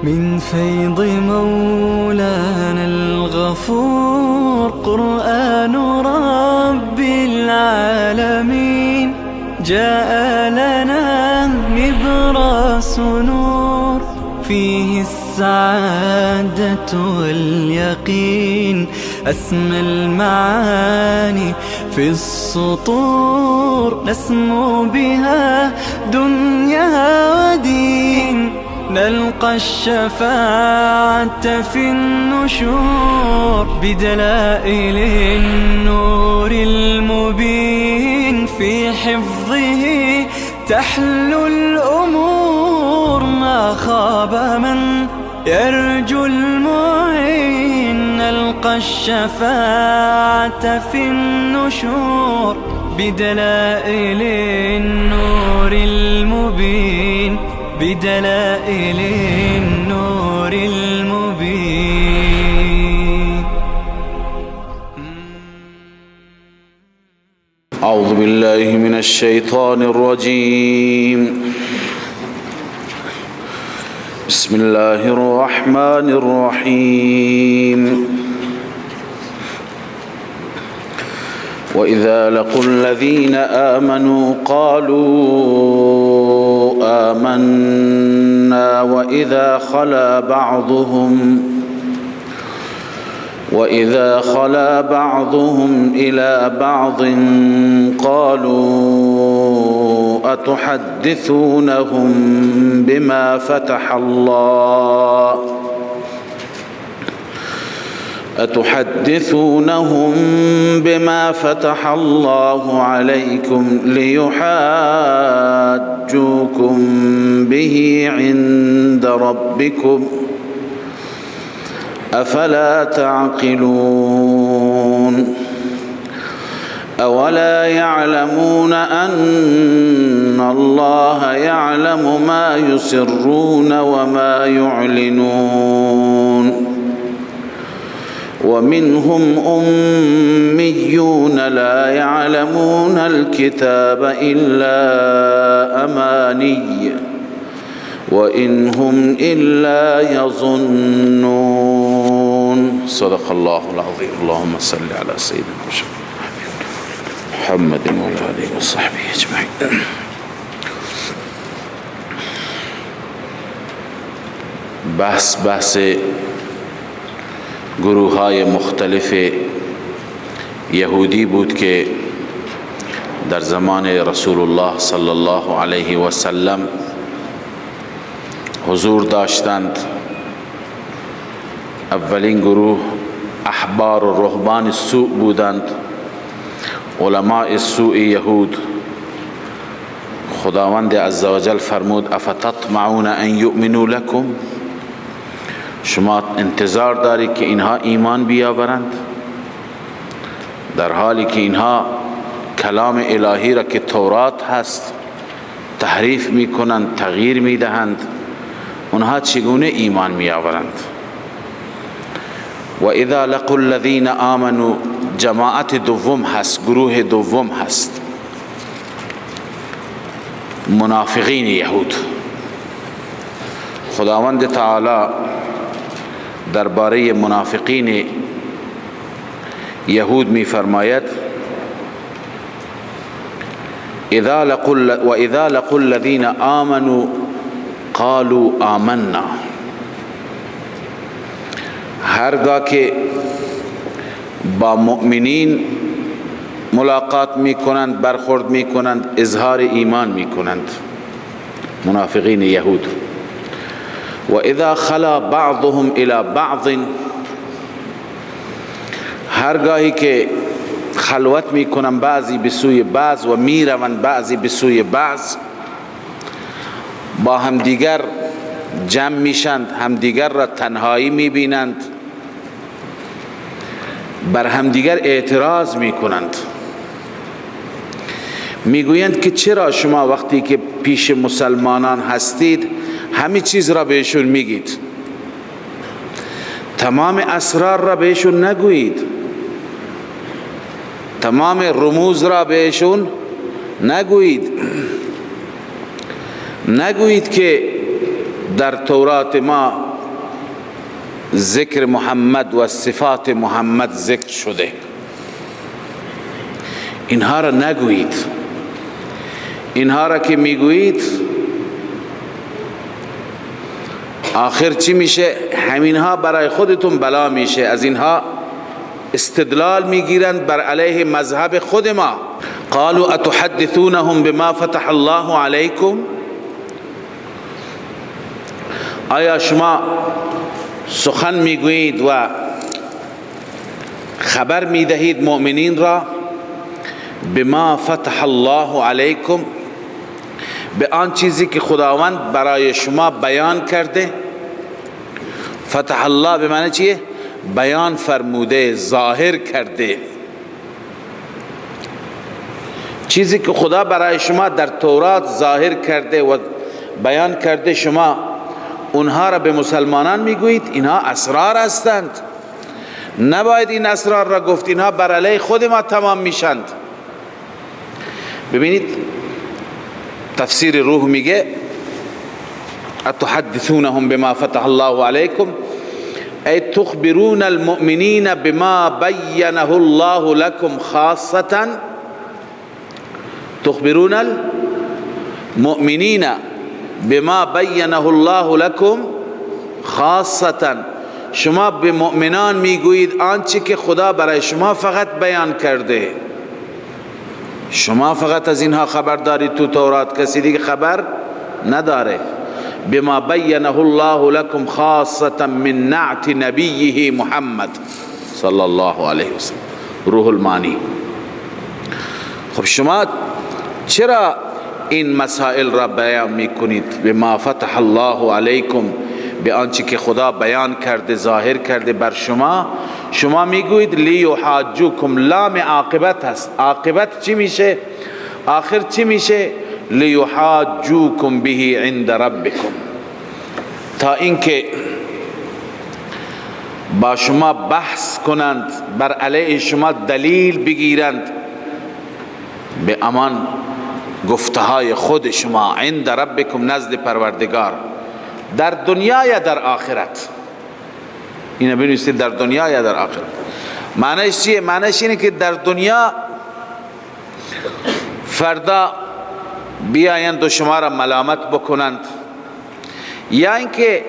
من فيض مولانا الغفور. قرآن رب العالمين جاء لنا نبراس نور، فيه السعادة واليقين، أسمى المعاني في السطور، نسمو بها دنيا ودين، نلقى الشفاعة في النشور، بدلائل النور المبين، في حفظه تحلو الأمور، ما خاب من يرجو المعين، نلقى الشفاعة في النشور، بدلائل النور المبين، بدلائل النور المبين. أعوذ بالله من الشيطان الرجيم. بسم الله الرحمن الرحيم. وإذا لقوا الذين آمنوا قالوا آمنا وإذا خلا بعضهم إلى بعض قالوا أتحدثونهم بما فتح الله أتحدثونهم بما فتح الله عليكم ليحاجوكم به عند ربكم أفلا تعقلون. أولا يعلمون أن الله يعلم ما يسرون وما يعلنون. ومنهم أميون لا يعلمون الكتاب إلا أماني وإن هم إلا يظنون. صدق الله العظيم. اللهم صل على سيدنا محمد وعلى آله وصحبه أجمعين. بحث گروه های مختلف یهودی بود که در زمان رسول الله صلی الله علیه و سلم حضور داشتند. اولین گروه احبار و رهبان سوء بودند، علماء سوء یهود. خداوند عزوجل فرمود افتطمعون ان یؤمنوا لکم، شما انتظار دارید که اینها ایمان بیاورند، در حالی که اینها کلام الهی را که تورات هست تحریف میکنند، تغییر میدهند، اونها چگونه ایمان میآورند؟ و اذا لقوا الذین آمنوا، جماعت دوم هست، گروه دوم هست، منافقین یهود. خداوند تعالی درباره منافقین یهود میفرماید اذا لقوا و اذا لقوا الذین آمنوا قالوا آمنا. هرگاه که با مؤمنین ملاقات میکنند، برخورد میکنند، اظهار ایمان میکنند، منافقین یهود. و اذا خلا بعضهم الى بعض، هرگاهی که خلوت میکنن بعضی به سوی بعض و میروند بعضی به سوی بعض، با همدیگر جمع میشند، همدیگر را تنهایی میبینند، بر همدیگر اعتراض میکنند، میگویند که چرا شما وقتی که پیش مسلمانان هستید همه چیز را بهشون میگید، تمام اسرار را بهشون نگویید، تمام رموز را بهشون نگویید، نگویید که در تورات ما ذکر محمد و صفات محمد ذکر شده، اینها را نگویید. اینها را که میگویید آخر چی میشه؟ همینها برای خودتون بلا میشه. از اینها استدلال میگیرند بر علیه مذهب خود ما. قالوا اتحدثونهم بما فتح الله علیکم، آیا شما سخن میگویید و خبر میدهید مؤمنین را بما فتح الله علیکم، به آن چیزی که خداوند برای شما بیان کرده؟ فتح الله به معنی چیه؟ بیان فرموده، ظاهر کرده. چیزی که خدا برای شما در تورات ظاهر کرده و بیان کرده، شما اونها را به مسلمانان میگویید. اینها اسرار هستند، نباید این اسرار را گفت، اینها بر علیه خود ما تمام میشند. ببینید تفسیر روح میگه اتحدثونهم بما فتح الله علیکم ای تخبرون المؤمنین بما بینه الله لكم خاصة، تخبرون المؤمنین بما بینه الله لكم خاصة، شما به مؤمنان میگویید آنچه که خدا برای شما فقط بیان کرده، شما فقط از اینها خبر دارید، تو تورات کسی دیگه خبر نداره. بما بینه الله لكم خاصة من نعت نبیه محمد صلی الله علیه وسلم، روح المانی. خب شما چرا این مسائل را بیان میکنید؟ بما فتح الله علیکم، به آنچه که خدا بیان کرده، ظاهر کرده بر شما، شما میگویید لیحاجوکم، لام عاقبت هست. عاقبت چی میشه؟ آخر چی میشه؟ لیحاجوکم به عند ربکم، تا اینکه با شما بحث کنند، بر علیه شما دلیل بگیرند به امان گفتهای خود شما، عند ربکم، نزد پروردگار، در دنیا یا در آخرت. اینو بنویسید، در دنیا یا در آخرت. معنیش چیه؟ معنیش اینه که در دنیا فردا بیایند و شما را ملامت بکنند، یا اینکه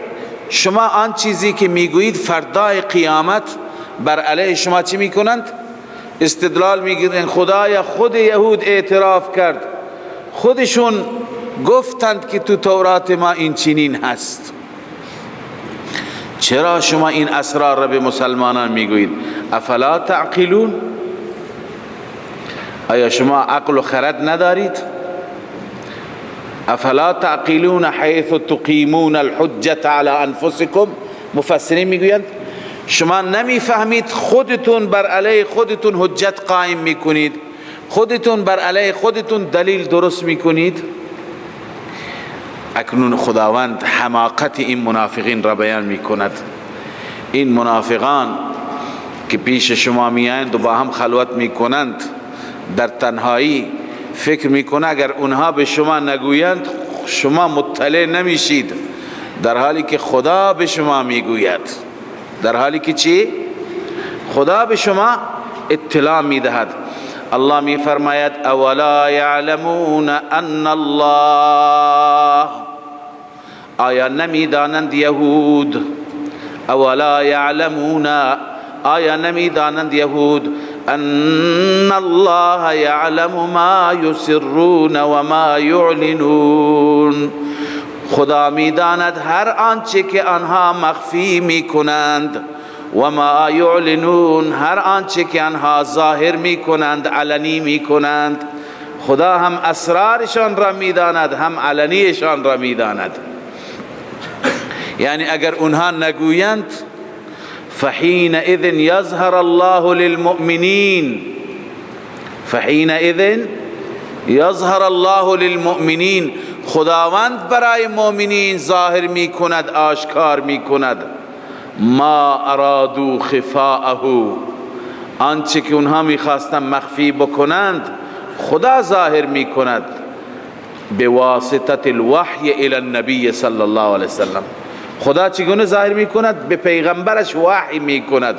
شما آن چیزی که میگویید فردای قیامت بر علیه شما چی میکنند؟ استدلال میگیرند. خدایا خود یهود اعتراف کرد، خودشون گفتند که تو تورات ما این چنین هست، چرا شما این اسرار را به مسلمانان میگویید؟ افلا تعقلون، آیا شما عقل و خرد ندارید؟ افلا تعقلون حیث تقیمون الحجة على انفسکم. مفسرین میگویند شما نمیفهمید خودتون بر علیه خودتون حجت قائم میکنید، خودتون بر علیه خودتون دلیل درست میکنید. اکنون خداوند حماقت این منافقین را بیان میکند. این منافقان که پیش شما میایند و با هم خلوت میکنند در تنهایی، فکر میکنه اگر اونها به شما نگویند شما مطلع نمیشید، در حالی که خدا به شما میگوید، در حالی که چی؟ خدا به شما اطلاع میدهد. الله میفرماید اولا یعلمون ان الله، آیا نمیدانند یهود؟ اولا یعلمون، آیا نمیدانند یهود ان الله یعلم ما یسرون و ما یعلنون، خدا میداند هر آنچه که آنها مخفی میکنند، و ما یعلنون، هر آنچه که آنها ظاهر میکنند، علنی میکنند. خدا هم اسرارشان را میداند، هم علنیشان را میداند. یعنی اگر اونها نگویند فحینئذ یظهر الله للمؤمنین، فحینئذ یظهر الله للمؤمنین، خداوند برای مؤمنین ظاهر میکند، آشکار میکند. ما ارادو خفاءه، آنچه که اونها میخواستن مخفی بکنند خدا ظاهر میکند، بواسطة الوحی الى النبی صلی الله علیه وسلم. خدا چگونه ظاهر میکند؟ به پیغمبرش وحی میکند.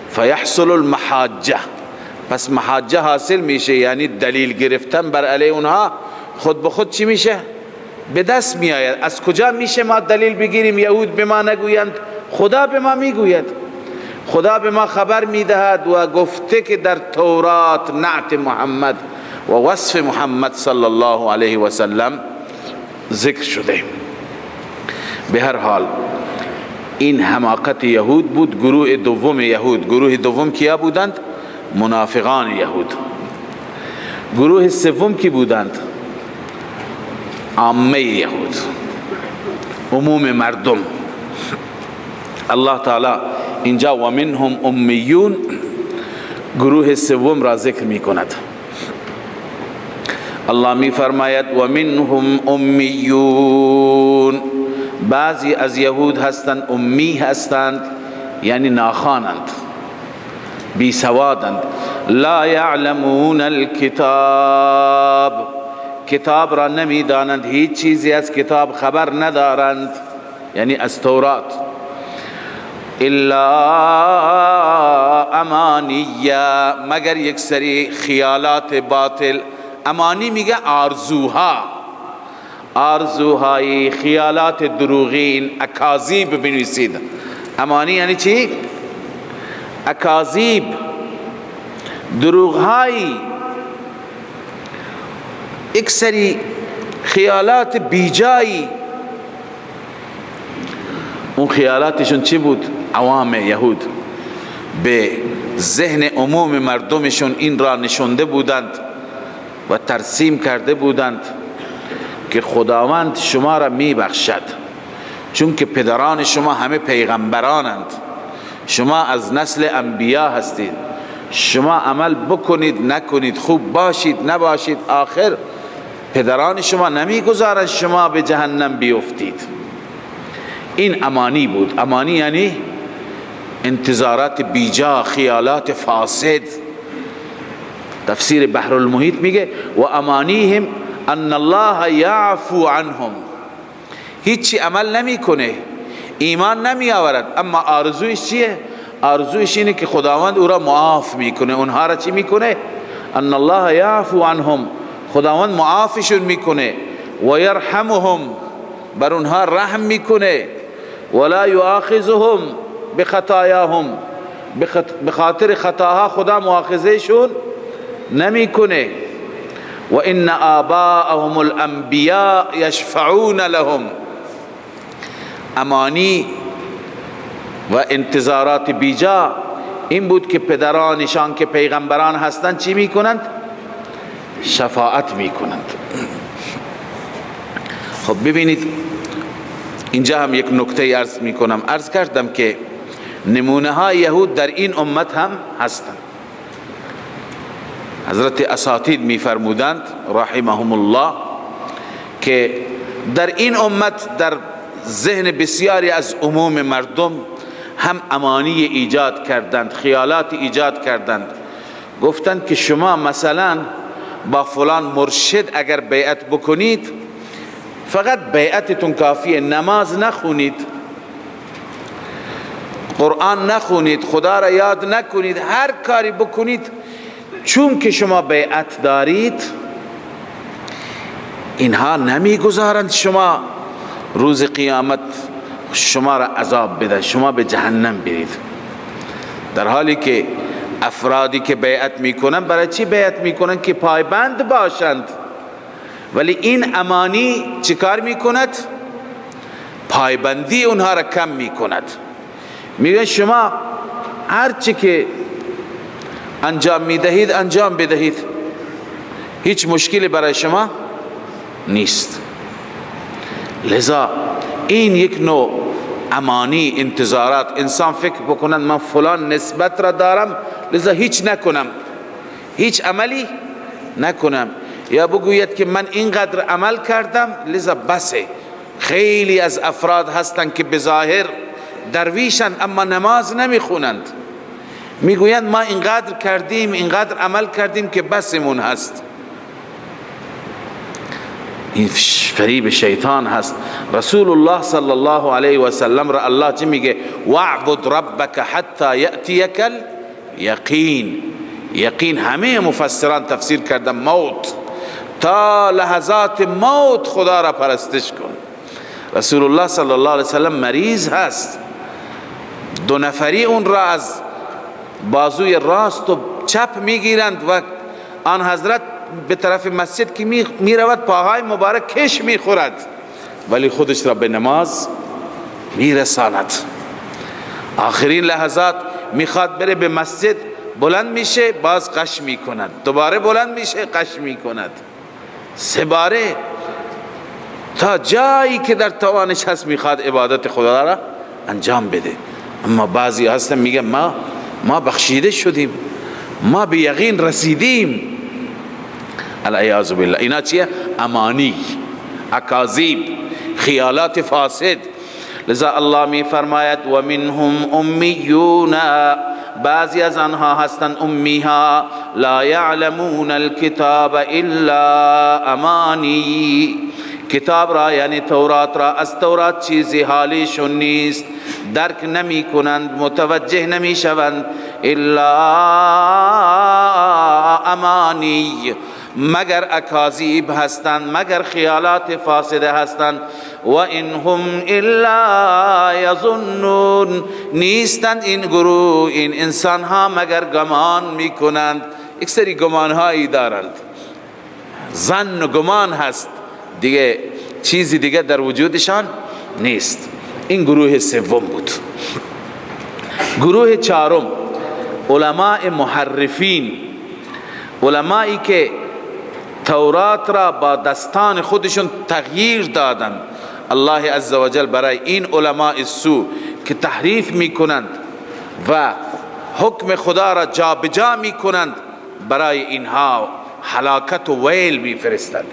فیحصل المحاجه، پس محاجه حاصل میشه، یعنی دلیل گرفتن بر علیه اونها خود به خود چی میشه؟ به دست میآید. از کجا میشه ما دلیل بگیریم یهود به ما نگویند؟ خدا به ما میگوید، خدا به ما خبر میدهد و گفته که در تورات نعت محمد و وصف محمد صلی الله علیه و سلم ذکر شده. به هر حال این حماقت یهود بود. گروه دوم یهود، گروه دوم کیا بودند؟ منافقان یهود. گروه سوم کی بودند؟ عامه یهود، عموم مردم. الله تعالی اینجا و منهم امیون گروه سوم را ذکر می کند. الله می فرماید و منهم امیون، بعضی از یهود هستند امی هستند، یعنی ناخوانند، بی سوادند. لا یعلمون الکتاب، کتاب را نمی دانند، هیچ چیزی از کتاب خبر ندارند، یعنی از تورات. الا امانیه، مگر یک سری خیالات باطل. امانی میگه آرزوها، آرزوهای خیالات دروغین، اکاذیب بنویسید. امانی یعنی چی؟ اکاذیب، دروغهایی، یک سری خیالات بیجایی. اون خیالاتشون چی بود؟ عوام یهود به ذهن عموم مردمشون این را نشونده بودند و ترسیم کرده بودند که خداوند شما را میبخشد، چون که پدران شما همه پیغمبرانند، شما از نسل انبیا هستید، شما عمل بکنید نکنید، خوب باشید نباشید، آخر پدران شما نمیگذارند شما به جهنم بیفتید. این امانی بود. امانی یعنی انتظارات بیجا، خیالات فاسد. تفسیر بحر المحیط میگه و امانیهم ان الله یعفو عنهم، هیچی عمل نمیکنه، ایمان نمی آورد، اما آرزویش چیه؟ آرزویش اینه که خداوند او را معاف میکنه. اونها را چی میکنه؟ ان الله یعفو عنهم، خداوند معافشون میکنه، و یرحمهم، بر اونها رحم میکنه، ولا یؤاخذهم بخطایاهم، بخاطر خطاها خدا مؤاخذهشون نمیکنه. و ان آباءهم الانبیاء یشفعون لهم. امانی و انتظارات بیجا این بود که پدرانشان که پیغمبران هستند چی میکنند؟ شفاعت میکنند. خب ببینید اینجا هم یک نکته عرض میکنم. عرض کردم که نمونه های یهود در این امت هم هستند. حضرت اساتید میفرمودند رحمهم الله که در این امت در ذهن بسیاری از عموم مردم هم امانی ایجاد کردند، خیالات ایجاد کردند. گفتند که شما مثلا با فلان مرشد اگر بیعت بکنید فقط بیعتتون کافیه، نماز نخونید، قرآن نخونید، خدا را یاد نکنید، هر کاری بکنید، چون که شما بیعت دارید اینها نمیگذارند شما روز قیامت شما را عذاب بدن، شما به جهنم برید. در حالی که افرادی که بیعت میکنن برای چی بیعت میکنن؟ که پایبند باشند. ولی این امانی چیکار میکند؟ پایبندی اونها را کم میکند. میگن شما هر چی که انجام میدهید انجام بدهید، هیچ مشکلی برای شما نیست. لذا این یک نوع امانی، انتظارات. انسان فکر بکنند من فلان نسبت را دارم لذا هیچ نکنم، هیچ عملی نکنم، یا بگوید که من اینقدر عمل کردم لذا بسه. خیلی از افراد هستند که بظاهر درویشند اما نماز نمیخونند، میگویند ما اینقدر کردیم، اینقدر عمل کردیم که بسمون هست. این فریب شیطان هست. رسول الله صلی الله علیه و سلم را الله چی میگه؟ واعبد ربک حتی یأتیک الیقین. یقین همه مفسران تفسیر کردن موت، تا لحظات موت خدا را پرستش کن. رسول الله صلی الله علیه و سلم مریض هست، دو نفری اون را از بازوی راست و چپ میگیرند و آن حضرت به طرف مسجد که می رود پاهای مبارک کش می خورد، ولی خودش را به نماز می رساند. آخرین لحظات میخواد بره به مسجد، بلند میشه باز قش میکند، دوباره بلند میشه قش میکند، سه باره تا جایی که در توانش هست میخواد عبادت خدا را انجام بده. اما بعضی هستن میگن ما بخشیده شدیم، ما به یقین رسیدیم، العیاذ بالله. اینا چیه؟ امانی، اکاذیب، خیالات فاسد. لذا الله می فرماید و منهم امیون، بعضی از آنها هستند امیها، لا یعلمون الکتاب الا امانی، کتاب را یعنی تورات را، از تورات چیزی حالیشون نیست، درک نمی کنند، متوجه نمی شوند، الا امانی، مگر اکاذیب هستند، مگر خیالات فاسده هستند. و این هم الا یظنون، نیستند این گروه، این انسان ها مگر گمان میکنند. یک سری گمان هایی دارند، ظن و گمان هست دیگه، چیزی دیگه در وجودشان نیست. این گروه سوم بود. گروه چهارم علماء محرفین، علمایی که تورات را با دستان خودشون تغییر دادند. الله عزوجل برای این علماء سو که تحریف میکنند و حکم خدا را جابجا میکنند، برای اینها هلاکت و ویل میفرستند.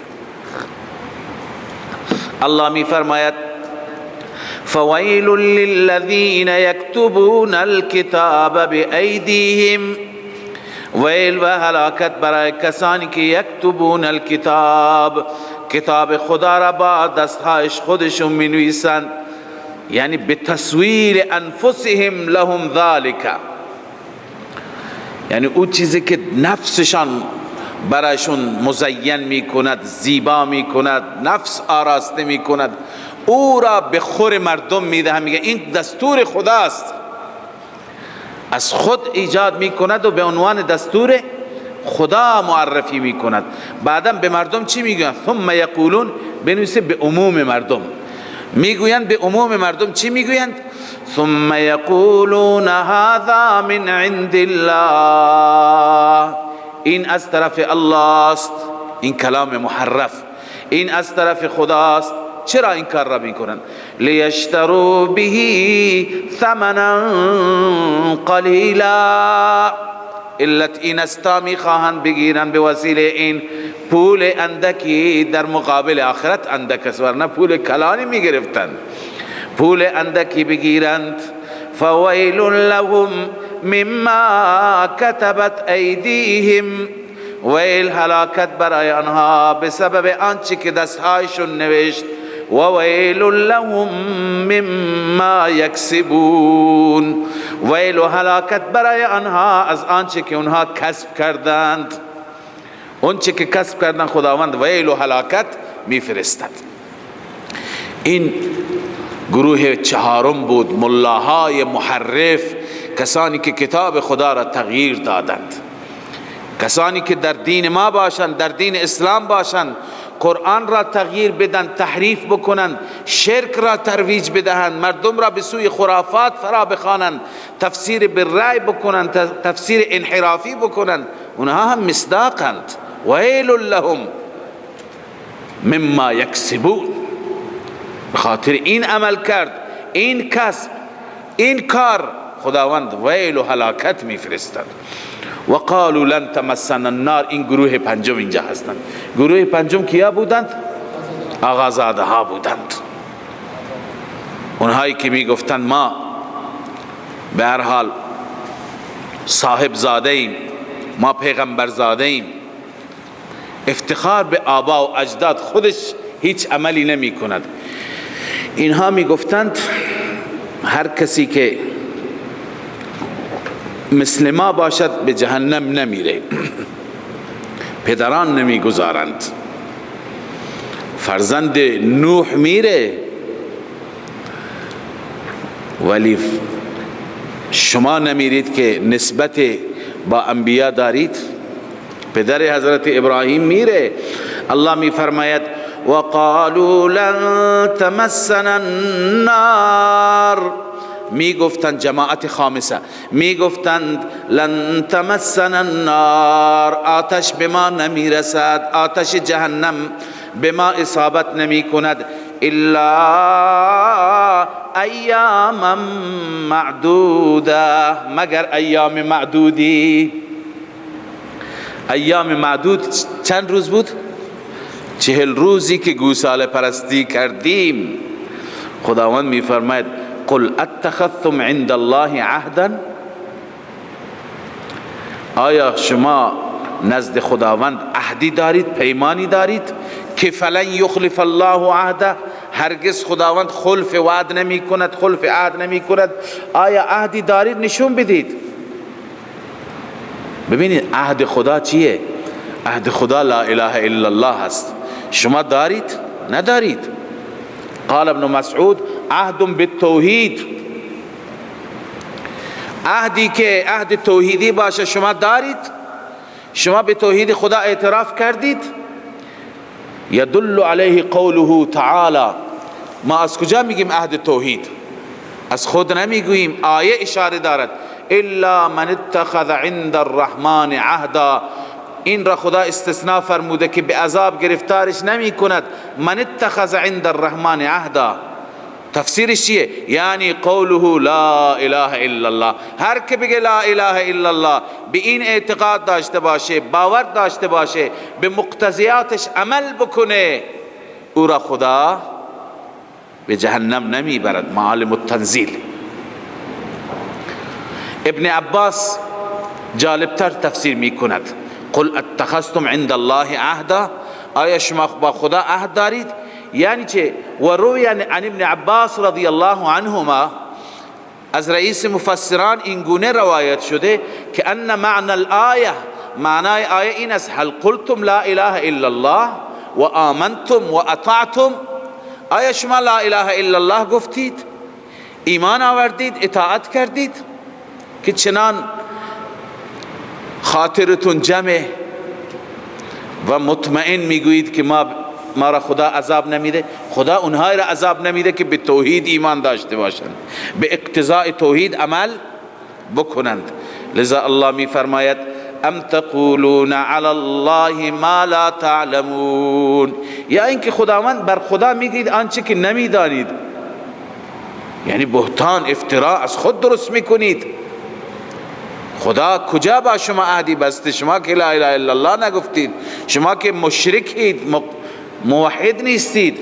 الله میفرماید فویل للذین یکتبون الکتاب بأیدیهم، ویل و هلاکت برای کسانی که یکتبون الکتاب، کتاب خدا را با دستهایش خودشون می نویسند، یعنی به تصویر انفسهم لهم ذالک، یعنی او چیزی که نفسشان برایشون مزین می کند، زیبا می کند، نفس آراسته می کند، او را به خور مردم می دهند، میگه این دستور خداست، از خود ایجاد می کند و به عنوان دستور خدا معرفی می کند. بعدا به مردم چی میگویند؟ ثم یقولون، بنویسه به عموم مردم میگویند. به عموم مردم چی میگویند؟ ثم یقولون هذا من عند الله، این از طرف الله است، این کلام محرف، این از طرف خداست. چرا این کار را میکنند؟ لیشتروا به ثمنا قلیلا، علت این است تا میخواهند بگیرند به وسیله این پول اندکی، در مقابل آخرت اندک است، ورنه پول کلانی میگرفتند، پول اندکی بگیرند. فویل لهم مما کتبت ایدیهم، ویل هلاکت برای آنها به سبب آنچه که دستهایشون نوشت. و ویل لهم مما یکسبون، ویل و هلاکت برای آنها از آنچه که آنها کسب کردند، آنچه که کسب کردند خداوند ویل و هلاکت میفرستد. این گروه چهارم بود، ملاهای محرف، کسانی که کتاب خدا را تغییر دادند، کسانی که در دین ما باشند، در دین اسلام باشند، قرآن را تغییر بدن، تحریف بکنند، شرک را ترویج بدهند، مردم را به سوی خرافات فرا بخوانند، تفسیر بالرأی بکنند، تفسیر انحرافی بکنند، اونها هم مصداقند. ویل لهم مما یکسبون، بخاطر این عمل کرد، این کسب، این کار، خداوند ویل و هلاکت میفرستد. و قالوا لن تمسنا النار، این گروه پنجم اینجا هستند. گروه پنجم کیا بودند؟ آقازاده ها بودند، اونهایی که میگفتند ما به هر حال صاحب زاده ایم، ما پیغمبر زاده ایم. افتخار به آبا و اجداد خودش هیچ عملی نمی کند. اینها می گفتند هر کسی که مثل ما باشد به جهنم نمیره، پدران نمیگذارند، فرزند نوح میره ولی شما نمیرید که نسبت با انبیا دارید. پدر حضرت ابراهیم میره. الله میفرماید وقالوا لن تمسنا النار، میگفتند جماعت خامسه، میگفتند لن تمسنا النار، آتش به ما نمیرسد، آتش جهنم به ما اصابت نمی کند، الا ایاما معدوده، مگر ایام معدودی. ایام معدود چند روز بود؟ 40 روزی که گوساله پرستی کردیم. خداوند میفرماید قل اتخذتم عند الله عهدا، آیا شما نزد خداوند عهدی دارید، پیمانی دارید که فلن یخلف الله عهده، هرگز خداوند خلف وعد نمی کند، خلف عهد نمی کند. آیا عهدی دارید؟ نشون بدید. ببینید عهد خدا چیه؟ عهد خدا لا اله الا الله هست. شما دارید؟ ندارید. قال ابن مسعود عهد بالتوحید، عهدی که عهد توحیدی باشه شما دارید؟ شما به توحید خدا اعتراف کردید؟ یدل علیه قوله تعالی. ما از کجا میگیم عهد توحید؟ از خود نمیگوییم، آیه اشاره دارد. الا من اتخذ عند الرحمن عهدا، این را خدا استثناء فرموده که به عذاب گرفتارش نمی کند. من اتخذ عند الرحمن عهدا تفسیرش چیه؟ یعنی قوله لا اله الا الله. هر که بگه لا اله الا الله، به این اعتقاد داشته باشه، باور داشته باشه، به مقتضیاتش عمل بکنه، او را خدا به جهنم نمیبرد. معالم التنزیل. ابن عباس جالبتر تفسیر میکند. قل اتخذتم عند الله عهدا، آیا شما با خدا عهد دارید؟ یعنی چه؟ و روی عن ابن عباس رضی الله عنهما، از رئیس مفسران این گونه روایت شده که ان معنی الآیه، معنای آیه این است، هل قلتم لا اله الا الله و آمنتم و اطعتم، آیا شما لا اله الا الله گفتید، ایمان آوردید، اطاعت کردید که چنان خاطرتون جمع و مطمئن میگویید که ما را خدا عذاب نمیده؟ خدا اونهای را عذاب نمیده که به توحید ایمان داشته باشند، به اقتضاء توحید عمل بکنند. لذا الله میفرماید ام تقولون علی الله ما لا تعلمون، یا اینکه خداوند بر خدا میگید آنچه که نمیدانید، یعنی بهتان، افتراء از خود درست میکنید. خدا کجا با شما عهدی بسته؟ شما که لا اله الا الله نگفتید، شما که مشرکید، موحد نیستید.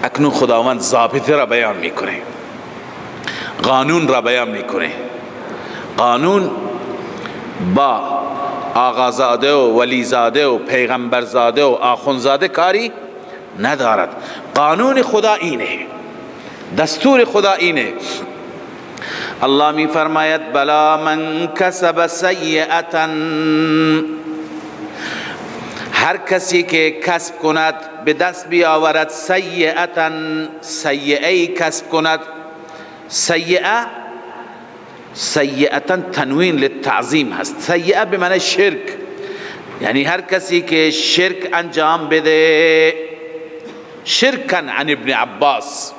اکنون خداوند ضابطه را بیان میکنه، قانون را بیان میکنه. قانون با آقازاده و ولیزاده و پیغمبرزاده و آخونزاده کاری ندارد. قانون خدا اینه، دستور خدا اینه. الله می فرماید بلا من کسب سیئة، هر کسی که کسب کند، به دست بیاورد، سیئة، سیئه کسب کند. سیئه، سیئة تنوین للتعظیم هست. سیئه به معنی شرک، یعنی هر کسی که شرک انجام بده. شرکن عن ابن عباس،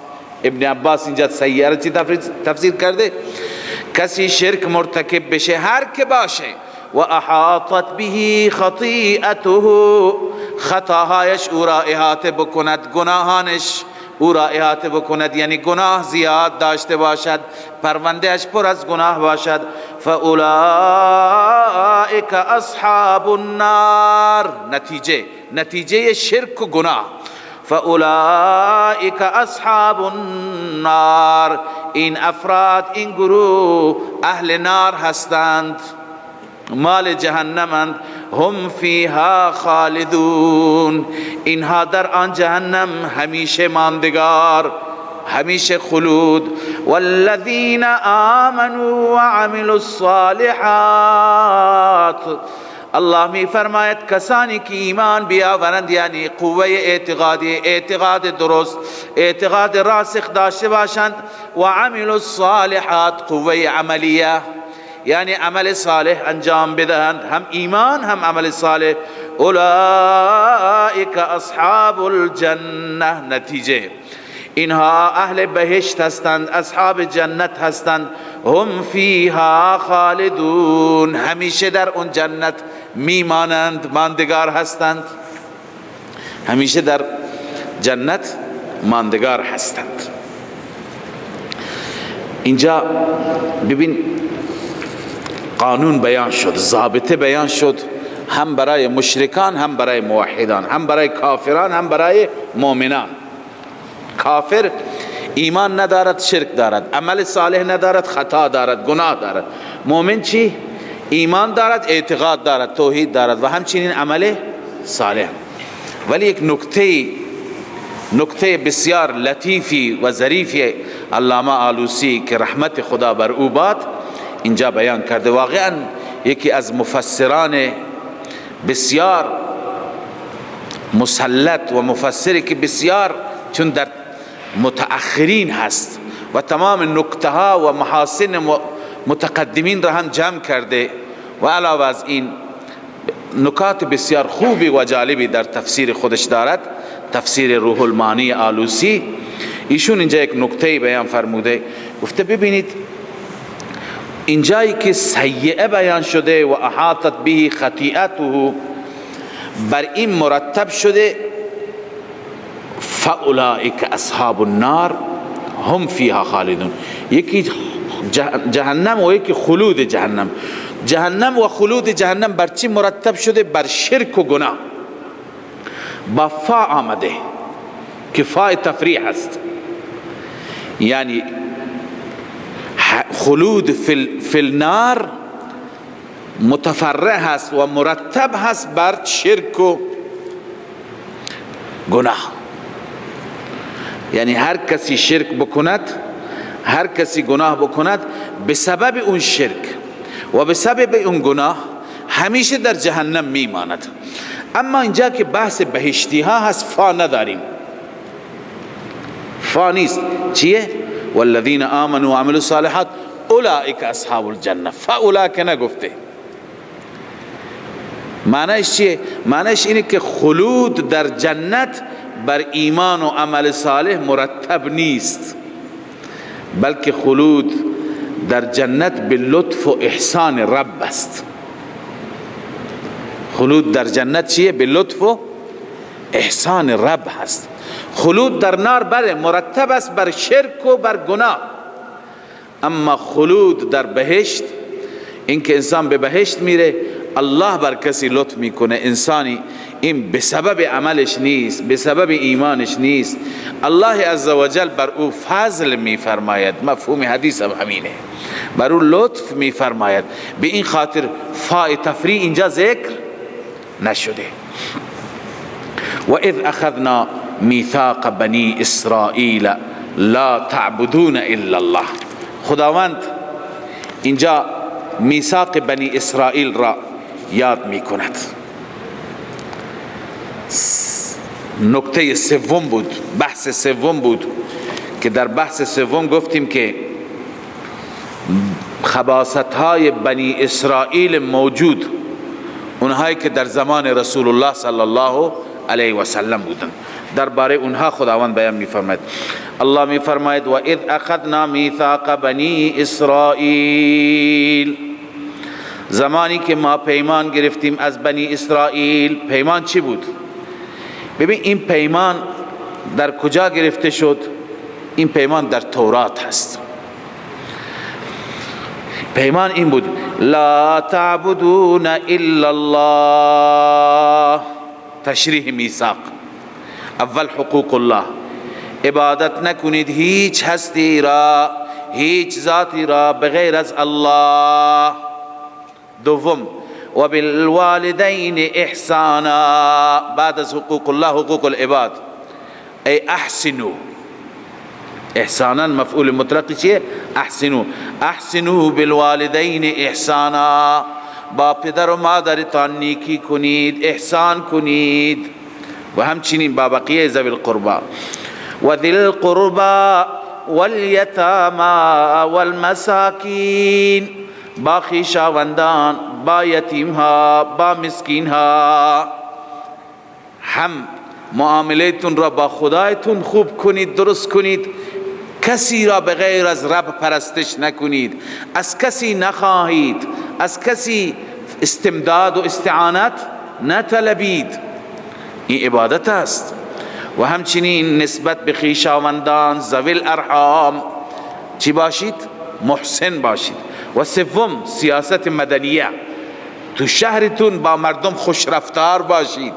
ابن عباس اینجا سیئه را چی تفسیر کرده؟ کسی شرک مرتکب بشه، هر که باشه، و احاطت به خطیئته، خطاهایش او را احاطه بکند، گناهانش او را احاطه بکند، یعنی گناه زیاد داشته باشد، پروندهش پر از گناه باشد، فاولئک اصحاب النار. نتیجه شرک و گناه، فاولئک اصحاب النار، این افراد، این گروه اهل نار هستند، مال جهنمند. هم فیها خالدون، اینها در آن جهنم همیشه ماندگار، همیشه خلود. والذین آمنوا وعملوا الصالحات، الله می فرماید کسانی که ایمان بیاورند، یعنی قوه اعتقادی، اعتقاد درست، اعتقاد راسخ داشته باشند، و عملوا الصالحات، قوه عملیه، یعنی عمل صالح انجام بدهند، هم ایمان هم عمل صالح، اولئک اصحاب الجنه، نتیجه اینها اهل بهشت هستند، اصحاب جنت هستند، هم فیها خالدون، همیشه در اون جنت میمانند، ماندگار هستند، همیشه در جنت ماندگار هستند. اینجا ببین قانون بیان شد، ضابطه بیان شد، هم برای مشرکان، هم برای موحدان، هم برای کافران، هم برای مؤمنان. کافر ایمان ندارد، شرک دارد، عمل صالح ندارد، خطا دارد، گناه دارد. مؤمن چی؟ ایمان دارد، اعتقاد دارد، توحید دارد و همچنین عمل صالح. ولی یک نکته بسیار لطیفی و ظریفی علامه آلوسی که رحمت خدا بر او باد اینجا بیان کرده. واقعا یکی از مفسران بسیار مسلط و مفسری که بسیار چون در متأخرین هست و تمام نکته ها و محاسن متقدمین را هم جمع کرده و علاوه از این نکات بسیار خوبی و جالبی در تفسیر خودش دارد، تفسیر روح المعانی آلوسی. ایشون اینجا یک نکته بیان فرموده، گفته ببینید اینجایی که سیئه بیان شده و احاطت به خطیئته، بر این مرتب شده فاولئک اصحاب النار هم فیها خالدون، یکی جهنم و یکی خلود جهنم. جهنم و خلود جهنم بر چی مرتب شده؟ بر شرک و گناه. با فا آمده که فا تفریح است، یعنی خلود فی النار متفرع هست و مرتب هست بر شرک و گناه. یعنی هر کسی شرک بکند، هر کسی گناه بکند، به سبب اون شرک و به سبب اون گناه همیشه در جهنم میماند. اما اینجا که بحث بهشتی ها هست فا نداریم، فا نیست. چیه؟ والذین آمنوا وعملوا الصالحات اولئک اصحاب الجنه. فاولئک نگفته. معنیش چیه؟ معنیش اینه که خلود در جنت بر ایمان و عمل صالح مرتب نیست، بلکه خلود در جنت به لطف و احسان رب است. خلود در جنت چیه؟ به لطف و احسان رب هست. خلود در نار بله مرتب است بر شرک و بر گناه، اما خلود در بهشت، اینکه انسان به بهشت میره، الله بر کسی لطف میکنه، انسانی این به سبب عملش نیست، به سبب ایمانش نیست، الله عزوجل بر او فضل میفرماید. مفهوم حدیث هم همینه، بر او لطف میفرماید. به این خاطر فاء تفریع اینجا ذکر نشده. و اذ اخذنا میثاق بنی اسرائیل لا تعبدون الا الله. خداوند اینجا میثاق بنی اسرائیل را یاد میکند. نکته سوم بود، بحث سوم بود که در بحث سوم گفتیم که خباثت های بنی اسرائیل موجود، اونهایی که در زمان رسول الله صلی الله علیه و سلم بودند، درباره اونها خداوند بیان میفرماید. الله میفرماید و اذ اخذنا میثاق بنی اسرائیل، زمانی که ما پیمان گرفتیم از بنی اسرائیل. پیمان چی بود؟ ببین این پیمان در کجا گرفته شد؟ این پیمان در تورات هست. پیمان این بود: لا تعبدون الا الله. تشریح میثاق، اول حقوق الله، عبادت نکنید هیچ هستی را، هیچ ذاتی را بغیر از الله. دوم، و بالوالدین احسانا. بعد از حقوق الله حقوق العباد. ای احسنو، احسانا مفعول مطلق چیه؟ احسنو. احسنو بالوالدین احسانا، با پدر و مادرتان نیکی کنید، احسان کنید، و همچنین با بقیه ذوی القربا. و ذی القربا والیتاما والمساکین، با خویشاوندان، با یتیم ها، با مسکین ها. هم معاملهتون را با خدایتون خوب کنید، درست کنید، کسی را به غیر از رب پرستش نکنید، از کسی نخواهید، از کسی استمداد و استعانت نطلبید، این عبادت است. و همچنین نسبت به خویشاوندان، ذوی الارحام چی باشید؟ محسن باشید. و سوم سیاست مدنیه، تو شهرتون با مردم خوش رفتار باشید،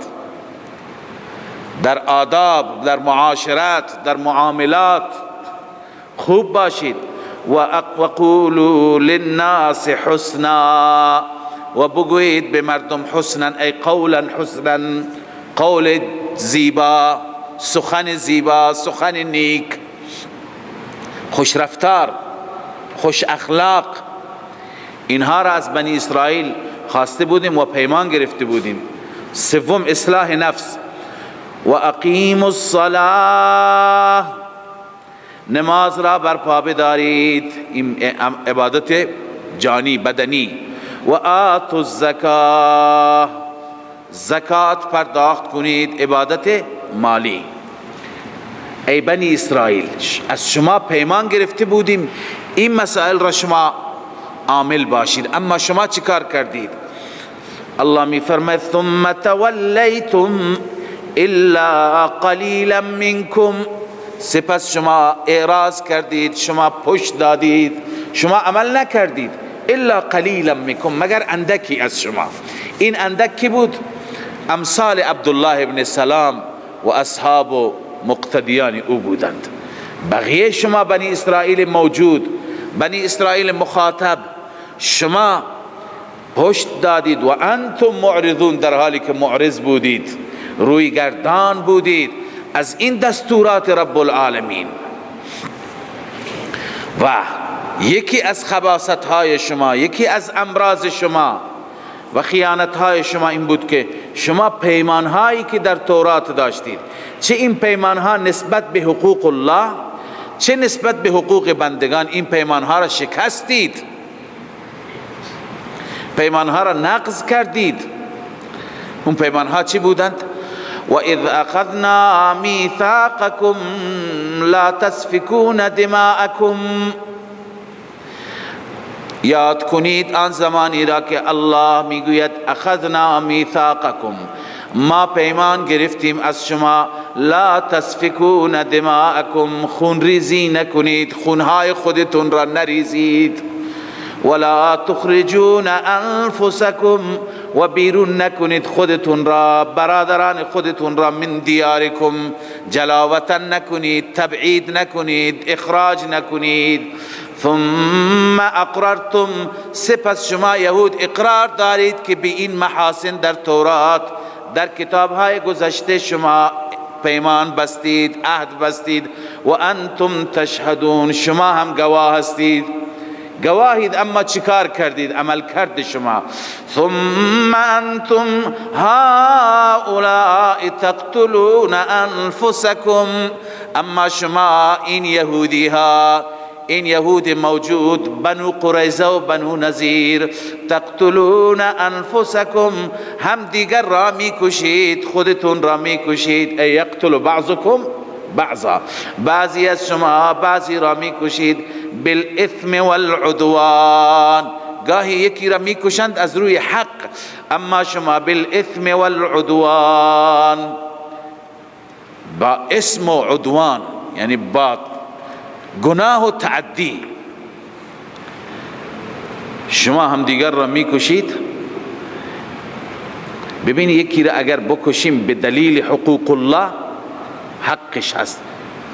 در آداب، در معاشرت، در معاملات خوب باشید. و قولوا للناس حسنا، و بگویید به مردم حسنا، ای قولا حسنا، قول زیبا، سخن زیبا، سخن نیک، خوش رفتار، خوش اخلاق. اینها را از بنی اسرائیل خواسته بودیم و پیمان گرفته بودیم. سوم اصلاح نفس. و اقیموا الصلاة، نماز را برپا بدارید، این عبادت جانی بدنی. و آتوا الزکاة، زکات پرداخت کنید، عبادت مالی. ای بنی اسرائیل، از شما پیمان گرفته بودیم این مسائل را شما عامل باشید، اما شما چیکار کردید؟ الله می فرماید ثم تولیتم الا قلیلا منکم، سپس شما اعراض کردید، شما پشت دادید، شما عمل نکردید، الا قلیلا منکم، مگر اندکی از شما. این اندک کی بود؟ امثال عبدالله ابن سلام و اصحاب و مقتدیان او بودند. بقیه شما بنی اسرائیل موجود، بنی اسرائیل مخاطب، شما پشت دادید. و انتم معرضون، در حالی که معرض بودید، روی گردان بودید از این دستورات رب العالمین. و یکی از خباثت های شما، یکی از امراض شما و خیانت های شما این بود که شما پیمان هایی که در تورات داشتید، چه این پیمان ها نسبت به حقوق الله، چه نسبت به حقوق بندگان، این پیمان ها را شکستید، پیمان ها را نقض کردید. اون پیمان ها چی بودند؟ و اذ اخذنا میثاقکم لا تسفکون دماءکم، یاد کنید آن زمانی را که الله میگوید اخذنا میثاقکم، ما پیمان گرفتیم از شما، لا تسفکون دماءکم، خون ریزی نکنید، خونهای خودتون را نریزید، ولا تخرجون انفسکم، و بیرون نکنید خودتون را، برادران خودتون را، من دیارکم، جلاوطن نکنید، تبعید نکنید، اخراج نکنید. ثم اقررتم، سپس شما یهود اقرار دارید که به این محاسن در تورات، در کتابهای گذشته شما پیمان بستید، عهد بستید، و انتم تشهدون، شما هم گواه هستید، گواهید، اما چیکار کردید؟ عمل کرد شما. ثم انتم هؤلاء تقتلون انفسکم، اما شما این یهودی ها، این یهود موجود، بنو قریظه و بنو نظیر، تقتلون انفسکم، هم دیگر را میکشید، خودتون را میکشید. ای یقتل بعضکم بعضا، بعضی از شما بعضی را میکشید، بالاثم والعدوان، گاهی یکی را میکشند از روی حق، اما شما بالاثم والعدوان، با اسم و عدوان، یعنی با گناه و تعدی، شما هم دیگر را میکشید. ببین یکی را اگر بکشیم به دلیل حقوق الله حقش هست،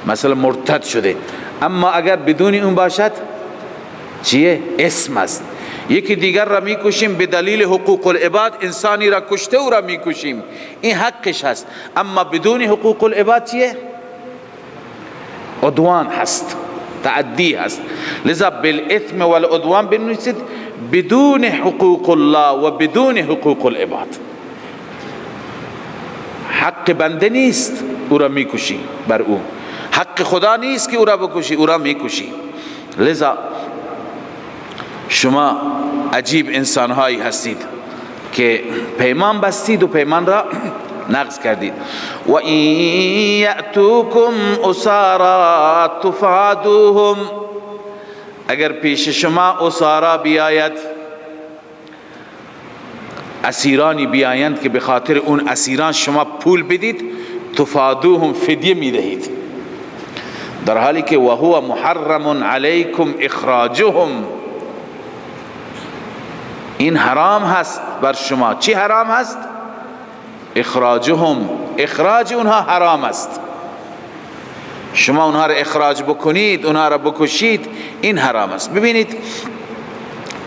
مثلا مرتد شده، اما اگر بدون اون باشد چیه؟ اسم است. یکی دیگر را میکشیم به دلیل حقوق العباد، انسانی را کشته او را میکشیم، این حقش هست. اما بدون حقوق العباد چیه؟ عدوان هست، تعدی هست. لذا بالاثم والعدوان بنویسید بدون حقوق الله و بدون حقوق العباد. حق بنده نیست او را میکشی بر او، حق خدا نیست که او را بکشی، او را میکشی. لذا شما عجیب انسانهایی هستید که پیمان بستید و پیمان را نقض کردید. و این یأتوکم اسارا تفادوهم، اگر پیش شما اسارا بیاید، اسیرانی بیایند که به خاطر اون اسیران شما پول بدید، تفادوهم، فدیه میدهید، در حالی که وهو محرم علیکم اخراجهم، این حرام هست بر شما. چی حرام هست؟ اخراجهم، اخراج اونها حرام است. شما اونها را اخراج بکنید، اونها را بکشید، این حرام است. ببینید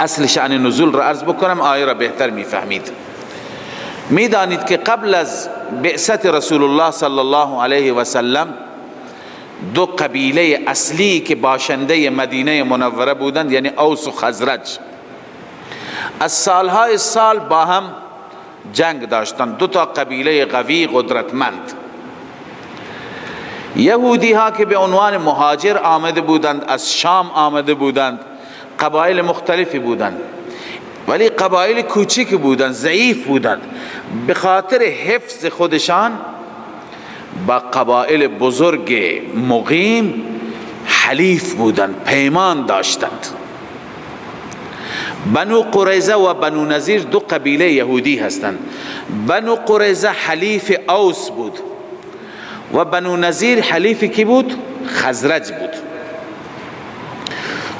اصل شأن نزول را عرض بکنم، آیه را بهتر میفهمید. میدانید که قبل از بعثت رسول الله صلی الله علیه و سلم دو قبیله اصلی که باشنده مدینه منوره بودند، یعنی اوس و خزرج، از سالهای سال با هم جنگ داشتند. دو تا قبیله قوی قدرتمند. یهودی ها که به عنوان مهاجر آمده بودند، از شام آمده بودند، قبایل مختلفی بودند، ولی قبایل کوچک بودند، ضعیف بودند. به خاطر حفظ خودشان با قبایل بزرگ مقیم حلیف بودند، پیمان داشتند. بنو قریظه و بنو نضیر دو قبیله یهودی هستند. بنو قریظه حلیف اوس بود و بنو نضیر حلیف کی بود؟ خزرج بود.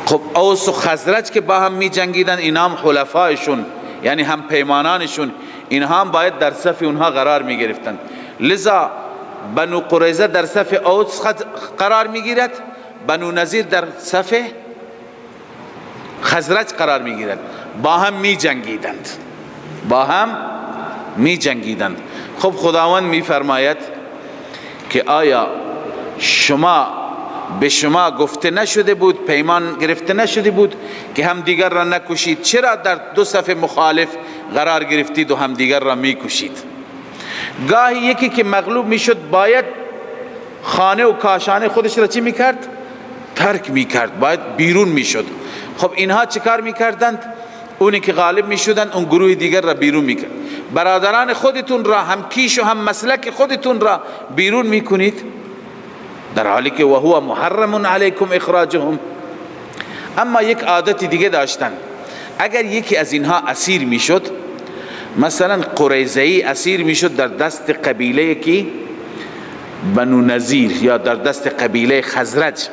خب اوس و خزرج که با هم می جنگیدن، اینا هم حلفایشون، یعنی هم پیمانانشون، اینها هم باید در صف اونها قرار می گرفتند. لذا بنو قریظه در صف اوس قرار می گیرد، بنو نضیر در صف خزرج قرار می گیرد. با هم می جنگیدند، با هم می جنگیدند. خب خداوند می فرماید که آیا شما به شما گفته نشده بود، پیمان گرفته نشده بود که هم دیگر را نکشید؟ چرا در دو صف مخالف قرار گرفتید و هم دیگر را می کشید؟ گاهی یکی که مغلوب می شد باید خانه و کاشانه خودش را چی می کرد؟ ترک می کرد، باید بیرون می شد. خب اینها چیکار می کردند؟ اونی که غالب می شدند اون گروه دیگر را بیرون می کرد. برادران خودتون را، هم کیش و هم مسلک خودتون را بیرون می کنید، در حالی که وهو محرم علیکم اخراجهم. اما یک عادت دیگه داشتن، اگر یکی از اینها اسیر می شد، مثلا قریظه‌ای اسیر می شد در دست قبیله کی؟ بنو نضیر یا در دست قبیله خزرج،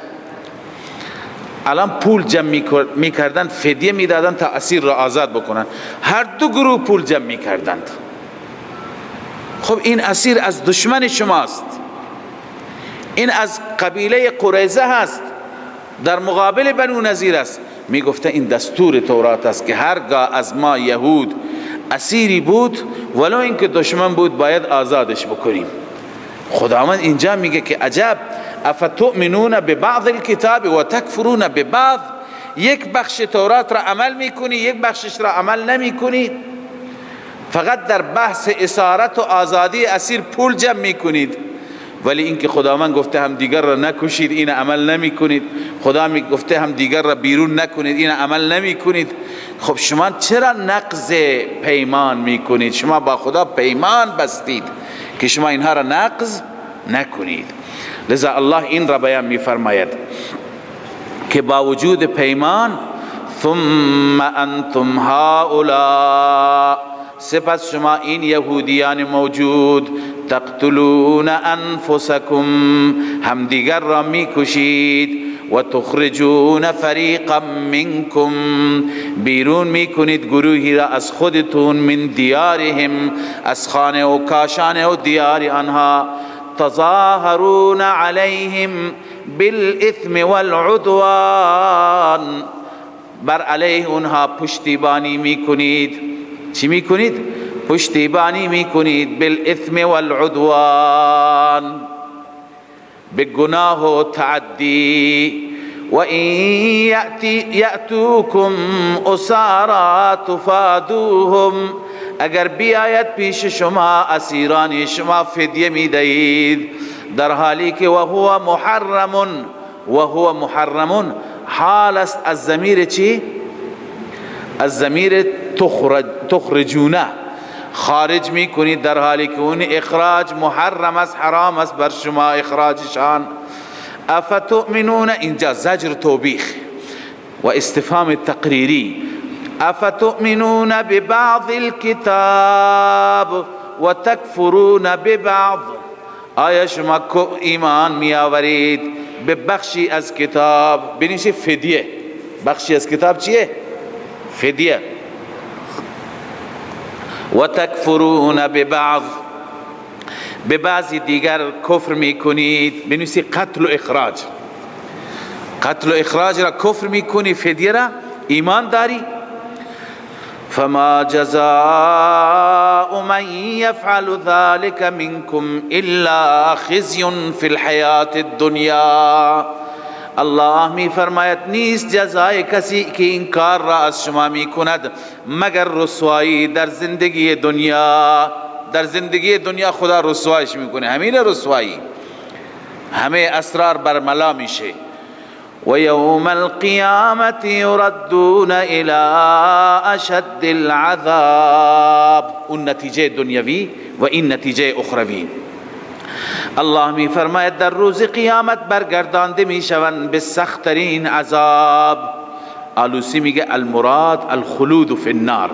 الان پول جمع میکردند، فدیه میدادند تا اسیر را آزاد بکنند. هر دو گروه پول جمع میکردند. خب این اسیر از دشمن شماست، این از قبیله قریظه هست، در مقابل بنو نضیر است. میگفته این دستور تورات است که هرگاه از ما یهود اسیری بود، ولو اینکه دشمن بود، باید آزادش بکنیم. خداوند اینجا میگه که عجب، افتؤمنون ببعض الكتاب و تکفرون ببعض. یک بخش تورات را عمل میکنی، یک بخشش را عمل نمیکنی. فقط در بحث اسارت و آزادی اسیر پول جمع میکنید، ولی اینکه خداوند گفته هم دیگر را نکشید، این عمل نمیکنید. خدا می گفته هم دیگر را بیرون نکنید، این عمل نمیکنید. خب شما چرا نقض پیمان میکنید؟ شما با خدا پیمان بستید که شما اینها را نقض نکنید. لذا الله این را بیان میفرماید که با وجود پیمان، ثم انتم هؤلاء، سپس شما این یهودیان موجود، تقتلون انفسکم، همدیگر را میکشید، و تخرجون فریقا منکم، بیرون میکنید گروهی را از خودتون، من دیارهم، از خانه و کاشانه و دیار آنها، تظاهرون علیهم بالإثم والعدوان، بر علیه اونها پشتیبانی میکنید. چی میکنید؟ پشتیبانی میکنید بالاثم والعدوان، به گناه و تعدی. و این یأتوکم اسارا تفادوهم، اگر بیاید پیش شما اسیران شما فدیه میدهید، در حالی که و هو محرم، و هو محرم حال است از ضمیر چی؟ از ضمیر تخرجونه، خارج میکنید در حالی که اون اخراج محرم است، حرام است بر شما اخراجشان. افتؤمنون، اینجا زجر توبیخ و استفهام تقریری. افتؤمنون ببعض الكتاب و تکفرون ببعض، آیا شما ایمان می آورید به بخشی از کتاب؟ بنیشه فدیه، بخشی از کتاب چیه؟ فدیه. و تکفرون ببعض، به بعضی دیگر کفر میکنید. بنویسی قتل و اخراج، قتل و اخراج را کفر میکنی، فدیه را ایمان داری. فما جزاء من يفعل ذلك منكم الا خزي في الحیات الدنیا، الله می فرماید نیست جزای کسی که این کار را از شما می کند مگر رسوایی در زندگی دنیا. در زندگی دنیا خدا رسوایش میکنه، همین رسوایی، همه اسرار برملا میشه. و یوم القیامت یردون الى اشد العذاب، اون نتیجه دنیوی و این نتیجه اخروی. الله می فرماید در روز قیامت برگردانده میشوند به سختترین عذاب. آلوسی میگه المراد الخلود فی النار،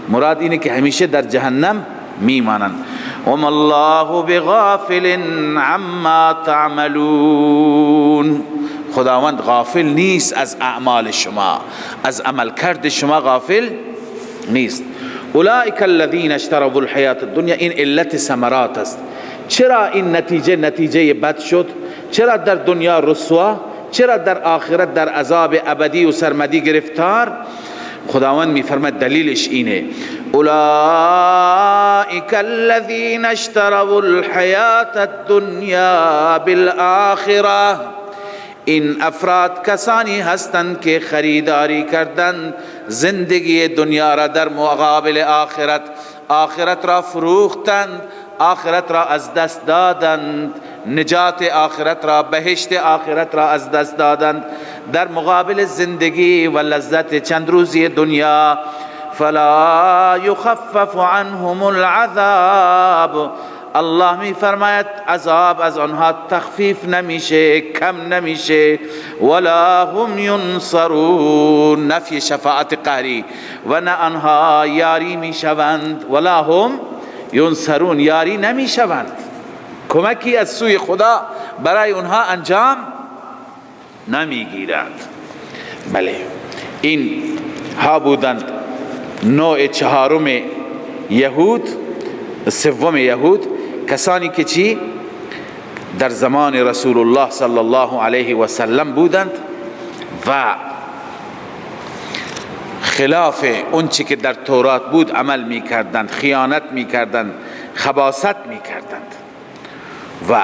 مراد اینه که همیشه در جهنم میمانند. وما الله بغافل عما تعملون، خداوند غافل نیست از اعمال شما، از عملکرد شما غافل نیست. اولئک الذین اشتروا الحیات الدنیا، این علت ثمرات است. چرا این نتیجه نتیجه بد شد؟ چرا در دنیا رسوا؟ چرا در آخرت در عذاب ابدی و سرمدی گرفتار؟ خداوند میفرماید دلیلش اینه، اولئک الذین اشتروا الحیات الدنیا بالآخرة، این افراد کسانی هستند که خریداری کردند زندگی دنیا را در مقابل آخرت، آخرت را فروختند، آخرت را از دست دادند، نجات آخرت را، بهشت آخرت را از دست دادند در مقابل زندگی و لذت چند روزی دنیا. فلا یخفف عنهم العذاب، الله می فرماید عذاب از آنها تخفیف نمیشه، کم نمیشه. ولا هم ینصرون، نفی شفاعت قهری، و نه آنها یاری میشوند. ولا هم ینصرون، یاری نمیشوند، کمکی از سوی خدا برای اونها انجام نمیگیرد. بله، این ها بودند نوع چهارم یهود، سوم یهود، کسانی که چی در زمان رسول الله صلی الله علیه و سلم بودند و خلاف اون چی که در تورات بود عمل میکردند، خیانت میکردند، خباثت میکردند. و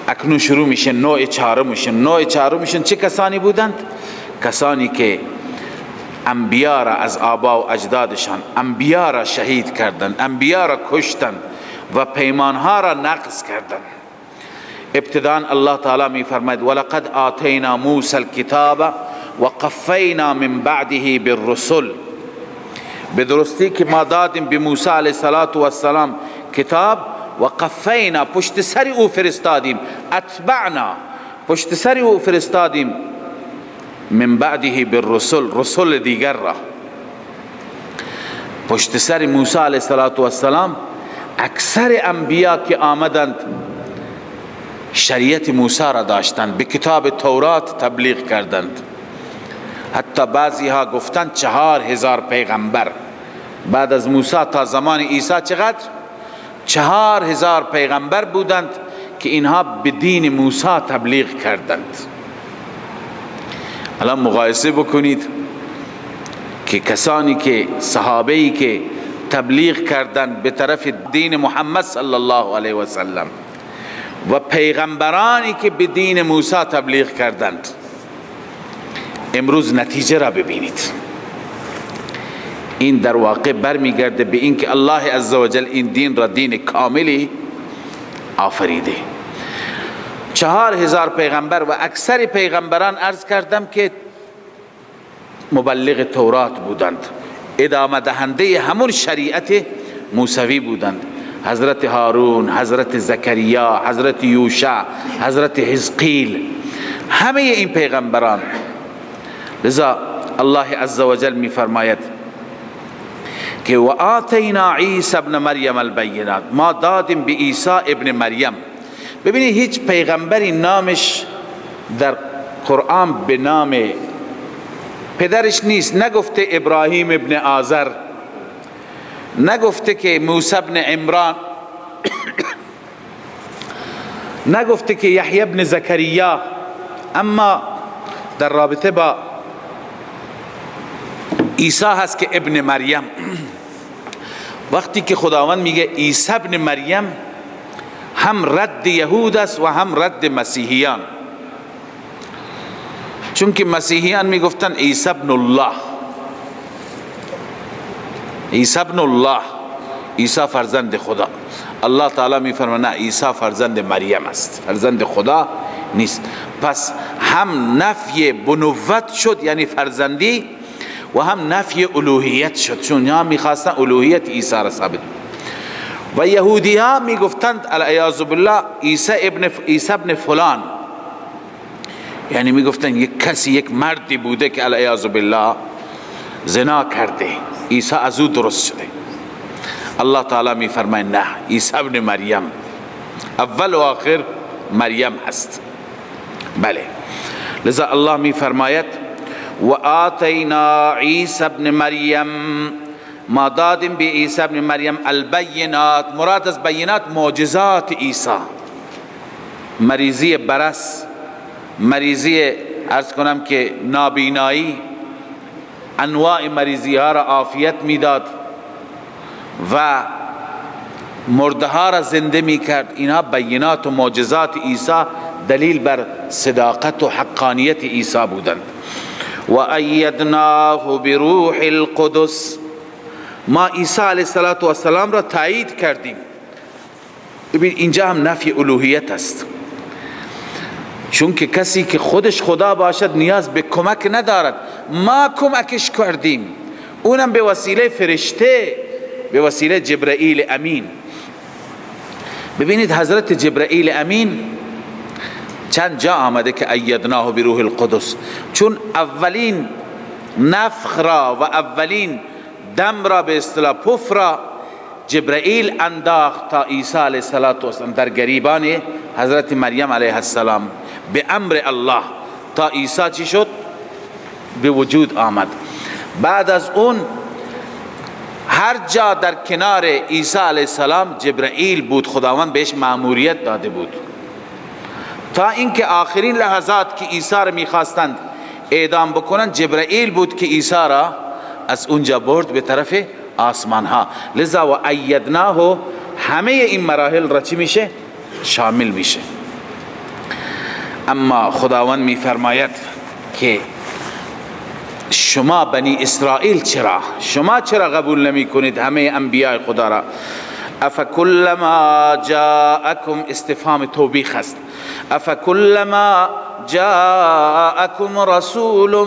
اکنون شروع میشه نوع چهارمشون. نوع چهارمشون چه کسانی بودند؟ کسانی که انبیا را از آبا و اجدادشان، انبیا را شهید کردند، انبیا را کشتند و پیمانها را نقض کردند. ابتداء الله تعالی می فرماید ولقد آتینا موسی الکتاب وقفینا من بعده بالرسل، به درستی که ما دادیم به موسی علیه السلام کتاب، و قفینا پشت سر او فرستادیم، اتبعنا پشت سر او فرستادیم، من بعده بالرسل، رسول دیگر را. پشت سر موسی علیه السلام اکثر انبیا که آمدند شریعت موسی را داشتند، به کتاب تورات تبلیغ کردند. حتی بعضی ها گفتند 4000 پیغمبر بعد از موسی تا زمان عیسی چقدر؟ 4000 پیغمبر بودند که اینها به دین موسی تبلیغ کردند. الان مقایسه بکنید که کسانی که صحابه‌ای که تبلیغ کردند به طرف دین محمد صلی الله علیه و سلم و پیغمبرانی که به دین موسی تبلیغ کردند، امروز نتیجه را ببینید. این در واقع برمیگرده به اینکه الله عزوجل این دین را دین کاملی آفریده. 4000 پیغمبر و اکثر پیغمبران عرض کردم که مبلغ تورات بودند، ادامه دهنده همون شریعت موسوی بودند. حضرت هارون، حضرت زکریا، حضرت یوشع، حضرت حزقیل، همه این پیغمبران. لذا الله عزوجل می فرماید که و آتینا عیسی ابن مریم البینات، ما دادیم به عیسی ابن مریم. ببینید هیچ پیغمبری نامش در قرآن به نام پدرش نیست. نگفته ابراهیم ابن آذر، نگفته که موسی ابن عمران، نگفته که یحیی ابن زکریا. اما در رابطه با عیسی هست که ابن مریم. وقتی که خداوند میگه عیسی ابن مریم، هم رد یهود است و هم رد مسیحیان، چون که مسیحیان میگفتن عیسی ابن الله، عیسی ابن الله، عیسی فرزند خدا. الله تعالی میفرماید نه، عیسی فرزند مریم است، فرزند خدا نیست. پس هم نفی بنوت شد یعنی فرزندی، و هم نفی الوهیت شد، چون ها میخواستن الوهیت عیسی را ثابت. و یهودی ها میگفتند العیاذ بالله عیسی ابن فلان، یعنی میگفتن یک کسی، یک مردی بوده که العیاذ بالله زنا کرده، عیسی از او درست شده. الله تعالی میفرماید نه، عیسی ابن مریم، اول و آخر مریم هست. بله، لذا الله میفرماید و آتینا عیسی ابن مریم، ما دادیم به عیسی ابن مریم البینات. مراد از بینات معجزات عیسی، مریضی برس، مریضی عرض کنم که نابینایی، انواع مریضی ها را عافیت میداد و مرده ها را زنده میکرد. اینها بینات و معجزات عیسی دلیل بر صداقت و حقانیت عیسی بودند. و ایدناه بروح القدس، ما عیسی علیه السلام را تایید کردیم. ببین اینجا هم نفی الوهیت است، چون که کسی که خودش خدا باشد نیاز به کمک ندارد. ما کمکش کردیم، اونم به وسیله فرشته، به وسیله جبرئیل امین. ببینید حضرت جبرئیل امین چند جا آمده که ایدناه بروح القدس، چون اولین نفخ را و اولین دم را به اصطلاح پف را جبرئیل انداخت تا عیسی علیه السلام در گریبان حضرت مریم علیه السلام به امر الله، تا عیسی چی شد؟ به وجود آمد. بعد از اون هر جا در کنار عیسی علیه السلام جبرئیل بود، خداوند بهش مأموریت داده بود، تا اینکه آخرین لحظات که عیسی را میخواستند اعدام بکنن، جبرئیل بود که عیسی را از اونجا برد به طرف آسمان ها. لذا و ایدناه همه این مراحل را چی میشه؟ شامل میشه. اما خداوند میفرماید که شما بنی اسرائیل چرا، شما چرا قبول نمی کنید همه انبیاء خدا را؟ افکلما جاءکم، استفهام توبیخ است. افکلما جاءکم رسول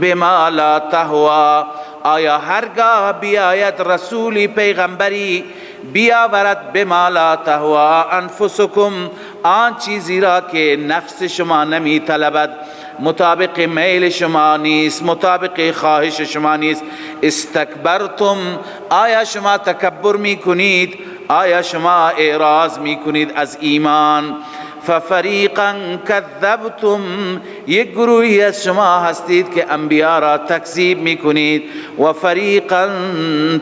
بما لا تهوا، آیا هرگاه بیاید رسولی پیغمبری بیاورد بما لا تهوا انفسکم، آن چیزی را که نفس شما نمی طلبد، مطابق میل شما نیست، مطابق خواهش شما نیست، استکبرتم، آیا شما تکبر می کنید، آیا شما اعراض می کنید از ایمان؟ ففریقا کذبتم، یک گروهی از شما هستید که انبیا را تکذیب میکنید، و فریقا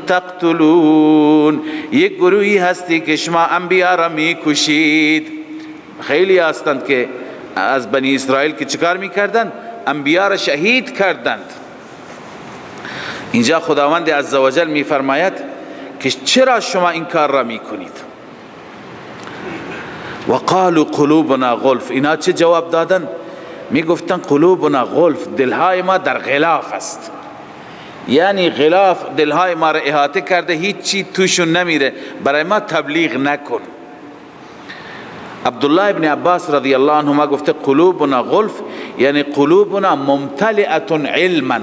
تقتلون، یک گروهی هستید که شما انبیا را میکشید. خیلی هستند که از بنی اسرائیل که چکار میکردند؟ انبیا را شهید کردند. اینجا خداوند عزوجل میفرماید که چرا شما این کار را میکنید؟ و قالوا قلوبنا غلف. اینا چه جواب دادن؟ میگفتن قلوبنا غلف، دلهای ما در غلاف است، یعنی غلاف دلهای ما را احاطه کرده، هیچی توشون نمیره، برای ما تبلیغ نکن. عبدالله ابن عباس رضی الله عنهما گفته قلوبنا غلف یعنی قلوبنا ممتلئة علما،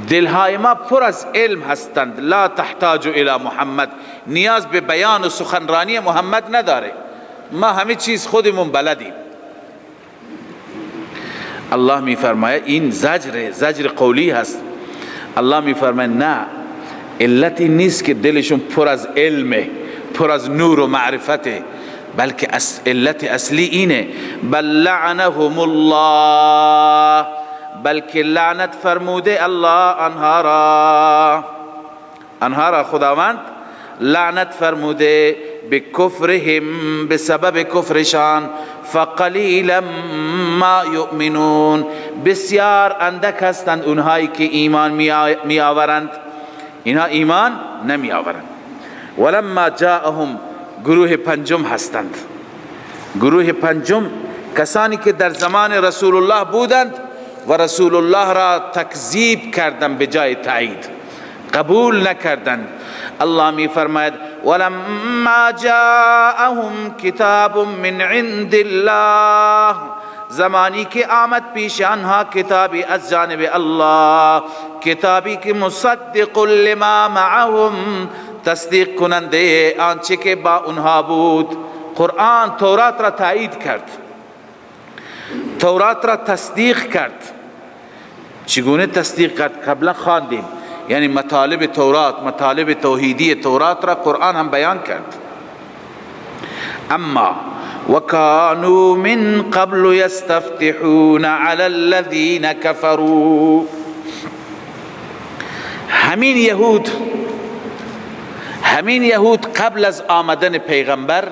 دلهای ما پر از علم هستند، لا تحتاج الى محمد، نیاز به بیان و سخنرانی محمد نداره، ما همه چیز خودمون بلدیم. الله می فرماید این زجر، زجر قولی هست. الله می فرماید نه، علت این نیست که دلشون پر از علمه، پر از نور و معرفته، بلکه علت اصلی اینه، بل لعنهم الله، بلکه لعنت فرموده الله آنها را، آنها را خداوند لعنت فرموده به کفرهم، به سبب کفرشان، فقلیلا ما یؤمنون، بسیار اندک هستند اونهایی که ایمان می آورند، اینها ایمان نمی آورند. ولما جاءهم، گروه پنجم هستند، گروه پنجم کسانی که در زمان رسول الله بودند و رسول الله را تکذیب کردند به جای تایید، قبول نکردند. الله می فرماید ولما جاءهم کتاب من عند الله، زمانی که آمد پیش آنها کتابی از جانب الله، کتابی که مصدق لما معهم، تصدیق کننده آنچه که با آنها بود. قرآن تورات را تایید کرد، تورات را تصدیق کرد. چگونه تصدیق کرد؟ قبلا خواندیم، یعنی مطالب تورات، مطالب توحیدی تورات را قرآن هم بیان کرد. اما وکانوا من قبل یستفتحون علی الذین کفروا، همین یهود، همین یهود قبل از آمدن پیغمبر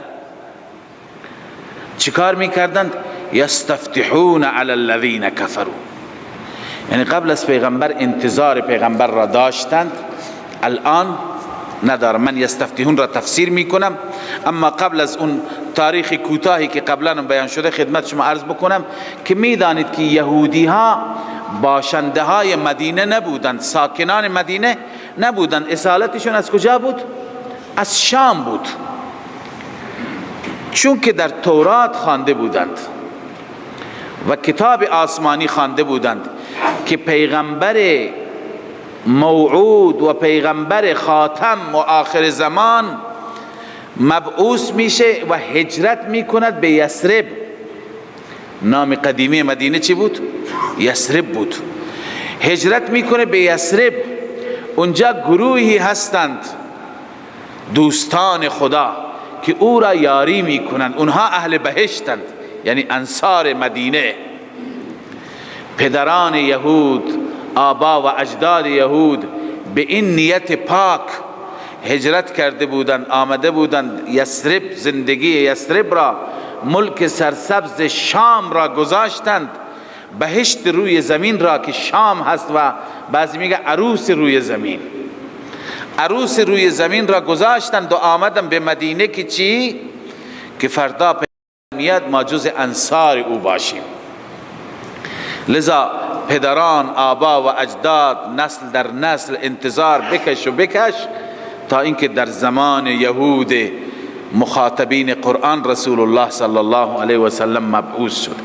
چیکار میکردند؟ یستفتحون علی الذین کفروا، یعنی قبل از پیغمبر انتظار پیغمبر را داشتند، الان ندارم. من یستفتحون را تفسیر میکنم، اما قبل از اون تاریخ کوتاهی که قبلا بیان شده خدمت شما عرض بکنم که میدانید که یهودی ها باشنده های مدینه نبودند، ساکنان مدینه نبودند. اصالتشون از کجا بود؟ از شام بود. چون که در تورات خوانده بودند و کتاب آسمانی خوانده بودند که پیغمبر موعود و پیغمبر خاتم و آخر زمان مبعوث میشه و هجرت میکند به یثرب. نام قدیمی مدینه چی بود؟ یثرب بود. هجرت میکنه به یثرب، اونجا گروهی هستند دوستان خدا که او را یاری میکنند، اونها اهل بهشتند، یعنی انصار مدینه، پدران یهود، آبا و اجداد یهود به این نیت پاک هجرت کرده بودند، آمده بودند یثرب، زندگی یثرب را، ملک سرسبز شام را گذاشتند، بهشت روی زمین را که شام هست و بعضی میگه عروس روی زمین، عروس روی زمین را گذاشتند و آمدن به مدینه که چی؟ که فردا میاد ما جز انصار او باشیم. لذا پدران، آبا و اجداد نسل در نسل انتظار بکش و بکش تا اینکه در زمان یهود مخاطبین قرآن رسول الله صلی الله علیه و سلم مبعوث شد.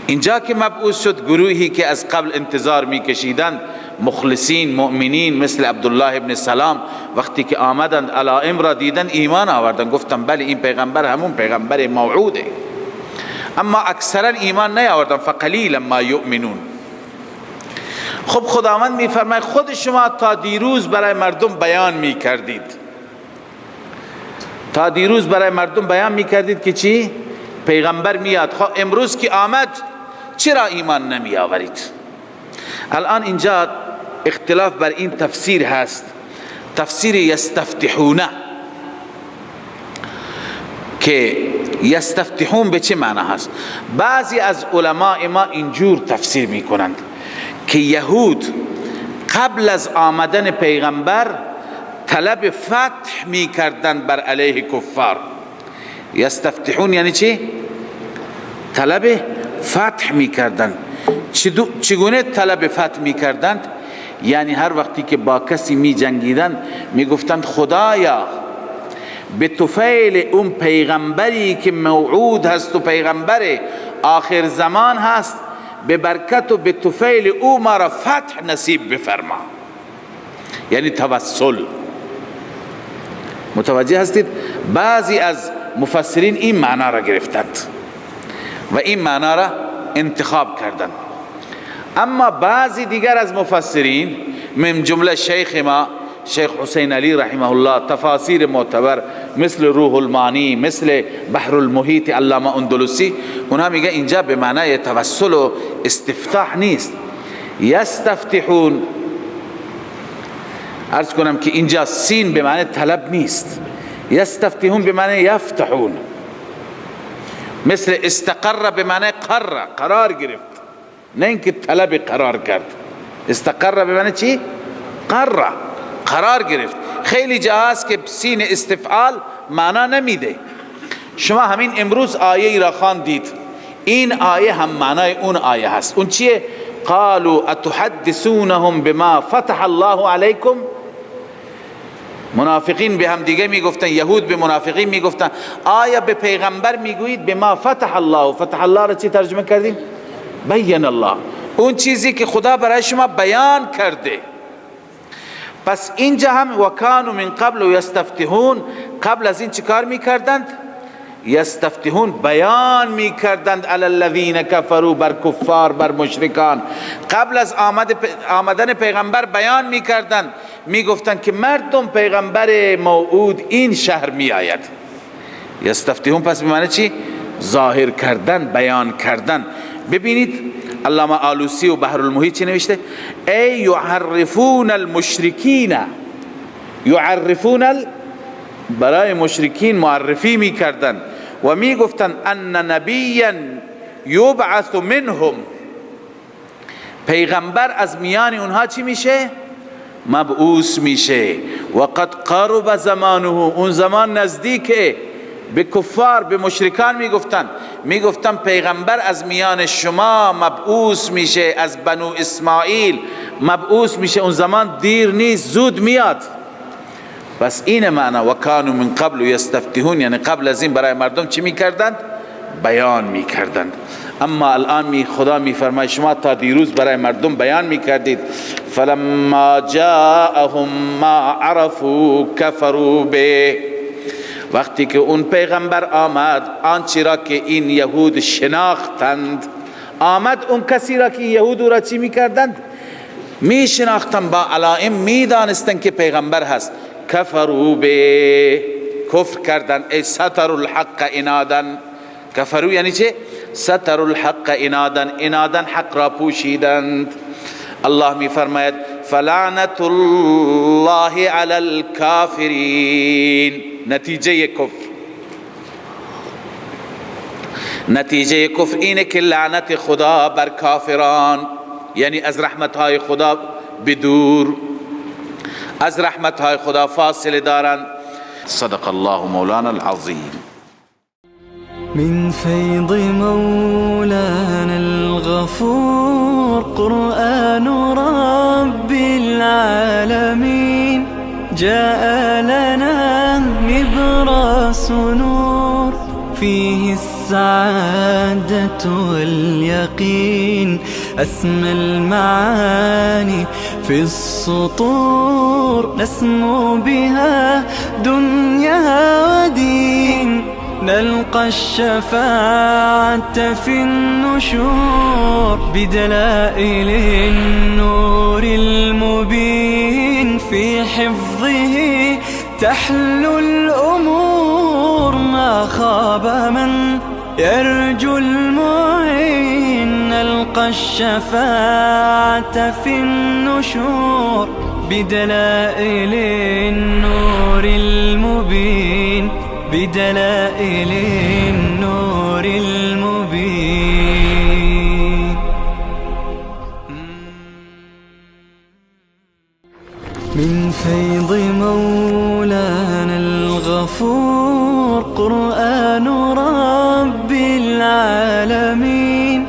اینجا که مبعوث شد، گروهی که از قبل انتظار میکشیدند، مخلصین مؤمنین مثل عبدالله ابن سلام، وقتی که آمدند علائم را دیدن ایمان آوردند، گفتند بله این پیغمبر همون پیغمبر موعوده. اما اکثرا ایمان نیاوردن، فقلیلا ما یؤمنون. خب خداوند میفرماید خود شما تا دیروز برای مردم بیان میکردید، تا دیروز برای مردم بیان میکردید که چی؟ پیغمبر میاد. خب امروز که آمد چرا ایمان نمی آورید؟ الان اینجا اختلاف بر این تفسیر هست، تفسیر یستفتحونه، که یستفتحون به چه معنی هست؟ بعضی از علماء ما اینجور تفسیر میکنند که یهود قبل از آمدن پیغمبر طلب فتح می کردند بر علیه کفار. یستفتحون یعنی چی؟ طلب فتح می کردند. چگونه طلب فتح می کردند؟ یعنی هر وقتی که با کسی می جنگیدند می گفتند خدایا به طفیل اون پیغمبری که موعود هست و پیغمبر آخر زمان هست، به برکت و به طفیل او ما را فتح نصیب بفرما. یعنی توسل. متوجه هستید؟ بعضی از مفسرین این معنا را گرفتند و این معنا را انتخاب کردند. اما بعضی دیگر از مفسرین من جمله شیخ ما شیخ حسین علی رحمه الله، تفاسیر معتبر مثل روح المانی، مثل بحر المحیط علامه اندلسی، اونها میگه اینجا به معنای توسل و استفتاح نیست. یستفتحون، عرض کنم که اینجا سین به معنی طلب نیست، یستفتحون به معنی یفتحون، مثل استقر به معنی قر، قرار گرفت، نه اینکه طلب قرار کرد. استقر به معنی چی؟ قر، قرار گرفت. خیلی جاهاست که سین استفعال معنا نمیده. شما همین امروز آیه ای را خواندید، این آیه هم معنای اون آیه هست. اون چیه؟ قالوا اتحدثونهم بما فتح الله علیکم. منافقین به هم دیگه میگفتن، یهود به منافقین میگفتن آیا به پیغمبر میگویید بما فتح الله؟ فتح الله را چی ترجمه کردیم؟ بین الله، اون چیزی که خدا برای شما بیان کرده. پس اینجا هم وکانو من قبل یستفتحون، قبل از این چیکار میکردند؟ یستفتحون، بیان میکردند علی الذین کفروا، بر کفار، بر مشرکان. قبل از آمدن پیغمبر بیان میکردند، میگفتند که مردم پیغمبر موعود این شهر میآید. یستفتحون پس به معنی چی؟ ظاهر کردن، بیان کردن. ببینید علامه آلوسی و بحر المحیط چی نوشته؟ ای یعرفون المشرکین، یعرفون برای مشرکین معرفی میکردن و میگفتن ان نبیا یبعث منهم، پیغمبر از میان اونها چی میشه؟ مبعوث میشه. و قد قرب زمانه، اون زمان نزدیکه. به کفار، به مشرکان میگفتن، میگفتن پیغمبر از میان شما مبعوث میشه، از بنو اسماعیل مبعوث میشه، اون زمان دیر نیست، زود میاد. پس این معنا وکانو من قبل یستفتحون، یعنی قبل از این برای مردم چی میکردند؟ بیان میکردند. اما الان خدا میفرماید شما تا دیروز برای مردم بیان میکردید، فلما جاءهم ما عرفوا كفروا به، وقتی که اون پیغمبر آمد آنچه را که این یهود شناختند، آمد اون کسی را که یهود را چی میکردند؟ میشناختند، با علائم میدانستند که پیغمبر هست. کفروا به، کفر کردند. ای ستر الحق انادا، کفروا یعنی چه؟ ستر الحق انادا، انادا حق را پوشیدند. الله می فرماید فلعنت الله علی الکافرین. نتیجه کفر، نتیجه کفر اینه که لعنت خدا بر کافران، یعنی از رحمتهای خدا بدور، از رحمتهای خدا فاصله دارند. صدق الله مولانا العظیم. من فیض مولانا الغفور قرآن رب العالمین جاء لنا نبراس نور فيه السعادة واليقين أسمى المعاني في السطور نسمو بها دنيا ودين نلقى الشفاعة في النشور بدلائل النور المبين في حفظه تحلو الأمور ما خاب من يرجو المعين نلقى الشفاعة في النشور بدلائل النور المبين بدلائل النور المبين. من فيض مولانا الغفور قرآن رب العالمين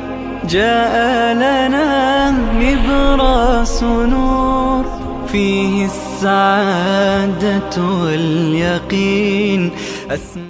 جاء لنا نبراس نور فيه السعادة واليقين.